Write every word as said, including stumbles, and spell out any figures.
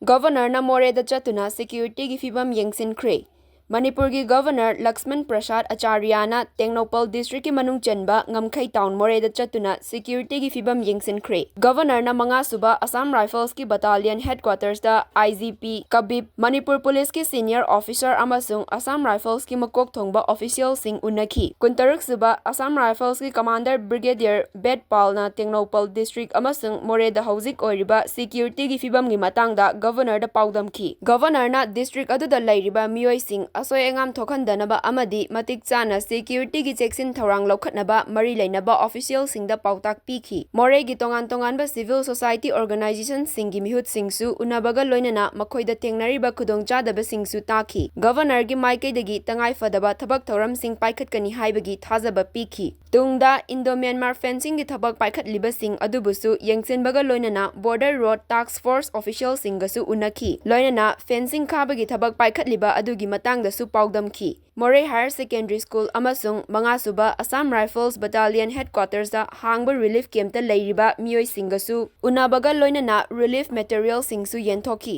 ꯒꯕꯔꯅꯔꯅ ꯃꯣꯔꯦꯗ ꯆꯠꯇꯨꯅ ꯁꯦꯀ꯭ꯌꯨꯔꯤꯇꯤꯒꯤ ꯐꯤꯕꯝ ꯌꯦꯡꯁꯤꯟꯈ꯭ꯔꯦ꯫ ꯃꯅꯤꯄꯨꯔꯒꯤ ꯒꯕꯔꯅꯔ ꯂꯛꯁꯃꯟ ꯄ꯭ꯔꯁꯥꯗ ꯑꯆꯥꯔꯌꯥꯅ ꯇꯦꯡꯅꯧꯄꯜ ꯗꯤꯁꯇ꯭ꯔꯤꯛꯀꯤ ꯃꯅꯨꯡ ꯆꯟꯕ ꯉꯝꯈꯩ ꯇꯥꯎꯟ ꯃꯣꯔꯦꯗ ꯆꯠꯇꯨꯅ ꯁꯦꯀ꯭ꯌꯨꯔꯤꯇꯤꯒꯤ ꯐꯤꯕꯝ ꯌꯦꯡꯁꯤꯟꯈ꯭ꯔꯦ꯫ ꯒꯕꯔꯅꯔꯅ ꯃꯉꯥꯁꯨꯕ ꯑꯁꯥꯝ ꯔꯥꯏꯐꯜꯁꯀꯤ ꯕꯇꯥꯂꯤꯌꯟ ꯍꯦꯗꯀ꯭ꯋꯥꯇꯔꯁꯇ ꯑꯥꯏ ꯖꯤ ꯄꯤ ꯀꯕꯤꯞ, ꯃꯅꯤꯄꯨꯔ ꯄꯨꯂꯤꯁꯀꯤ ꯁꯤꯅꯤꯌꯔ ꯑꯣꯐꯤꯁꯔ ꯑꯃꯁꯨꯡ ꯑꯁꯥꯝ ꯔꯥꯏꯐꯜꯁꯀꯤ ꯃꯀꯣꯛ ꯊꯣꯡꯕ ꯑꯣꯐꯤꯁꯤꯌꯦꯜꯁꯤꯡ ꯎꯅꯈꯤ꯫ ꯀꯨꯟꯇꯔꯨꯛꯁꯨꯕ ꯑꯁꯥꯝ ꯔꯥꯏꯐꯜꯁꯀꯤ ꯀꯃꯥꯟꯗꯔ ꯕ꯭ꯔꯤꯒꯦꯗꯤꯌꯔ ꯕꯦꯠ ꯄꯥꯜꯅ ꯇꯦꯡꯅꯧꯄꯜ ꯗꯤꯁꯇ꯭ꯔꯤꯛ ꯑꯃꯁꯨꯡ ꯃꯣꯔꯦꯗ ꯍꯧꯖꯤꯛ ꯑꯣꯏꯔꯤꯕ ꯁꯦꯀ꯭ꯌꯨꯔꯤꯇꯤꯒꯤ ꯐꯤꯕꯝꯒꯤ ꯃꯇꯥꯡꯗ ꯒꯕꯔꯅꯔꯗ ꯄꯥꯎꯗꯝꯈꯤ꯫ ꯒꯕꯔꯅꯔꯅ ꯗꯤꯁꯇ꯭ꯔꯤꯛ ꯑꯗꯨꯗ ꯂꯩꯔꯤꯕ ꯃꯤꯑꯣꯏꯁꯤꯡ ꯑꯁꯣꯏ ꯑꯉꯥꯝ ꯊꯣꯛꯍꯟꯗꯅꯕ ꯑꯃꯗꯤ ꯃꯇꯤꯛ ꯆꯥꯅ ꯁꯦꯀ꯭ꯌꯨꯔꯤꯇꯤꯒꯤ ꯆꯦꯛꯁꯤꯟ ꯊꯧꯔꯥꯡ ꯂꯧꯈꯠꯅꯕ ꯃꯔꯤ ꯂꯩꯅꯕ ꯑꯣꯐꯤꯁꯤꯌꯦꯜꯁꯤꯡꯗ ꯄꯥꯎꯇꯥꯛ ꯄꯤꯈꯤ꯫ ꯃꯣꯔꯦꯒꯤ ꯇꯣꯉꯥꯟ ꯇꯣꯉꯥꯟꯕ ꯁꯤꯚꯤꯜ ꯁꯣꯁꯥꯏꯇꯤ ꯑꯣꯔꯒꯅꯥꯏꯖꯦꯁꯟꯁꯤꯡꯒꯤ ꯃꯤꯍꯨꯠꯁꯤꯡꯁꯨ ꯎꯅꯕꯒ ꯂꯣꯏꯅꯅ ꯃꯈꯣꯏꯗ ꯊꯦꯡꯅꯔꯤꯕ ꯈꯨꯗꯣꯡꯆꯥꯗꯕꯁꯤꯡꯁꯨ ꯇꯥꯈꯤ꯫ ꯒꯕꯔꯅꯔꯒꯤ ꯃꯥꯏꯀꯩꯗꯒꯤ ꯇꯉꯥꯏ ꯐꯗꯕ ꯊꯕꯛ ꯊꯧꯔꯝꯁꯤꯡ ꯄꯥꯏꯈꯠꯀꯅꯤ ꯍꯥꯏꯕꯒꯤ ꯊꯥꯖꯕ ꯄꯤꯈꯤ꯫ ꯇꯨꯡꯗ ꯏꯟꯗꯣ ꯃ꯭ꯌꯥꯟꯃꯥꯔ ꯐꯦꯟꯁꯤꯡꯒꯤ ꯊꯕꯛ ꯄꯥꯏꯈꯠꯂꯤꯕꯁꯤꯡ ꯑꯗꯨꯕꯨꯁꯨ ꯌꯦꯡꯁꯤꯟꯕꯒ ꯂꯣꯏꯅꯅ ꯕꯣꯔꯗꯔ ꯔꯣꯗ ꯇꯥꯛꯁ ꯐꯣꯔꯁ ꯑꯣꯐꯤꯁꯤꯌꯦꯜꯁꯤꯡꯒꯁꯨ ꯎꯅꯈꯤ꯫ ꯂꯣꯏꯅꯅ ꯐꯦꯟꯁꯤꯡ ꯈꯥꯕꯒꯤ ꯊꯕꯛ ꯄꯥꯏꯈꯠꯂꯤꯕ ꯑꯗꯨꯒꯤ ꯃꯇꯥꯡꯗꯁꯨ ꯄꯥꯎꯗꯝꯈꯤ꯫ ꯃꯣꯔꯦ ꯍꯥꯌꯔ ꯁꯦꯀꯦꯟꯗꯔꯤ ꯁ꯭ꯀꯨꯜ ꯑꯃꯁꯨꯡ ꯃꯉꯥꯁꯨꯕ ꯑꯁꯥꯝ ꯔꯥꯏꯐꯜꯁ ꯕꯇꯥꯂꯤꯌꯟ ꯍꯦꯗꯀ꯭ꯋꯥꯇꯔꯁꯇ ꯍꯥꯡꯕ ꯔꯤꯂꯤꯐ ꯀꯦꯝꯞꯇ ꯂꯩꯔꯤꯕ ꯃꯤꯑꯣꯏꯁꯤꯡꯒꯁꯨ ꯎꯅꯕꯒ ꯂꯣꯏꯅꯅ ꯔꯤꯂꯤꯐ ꯃꯦꯇꯔꯤꯌꯦꯜꯁꯤꯡꯁꯨ ꯌꯦꯟꯊꯣꯛꯈꯤ꯫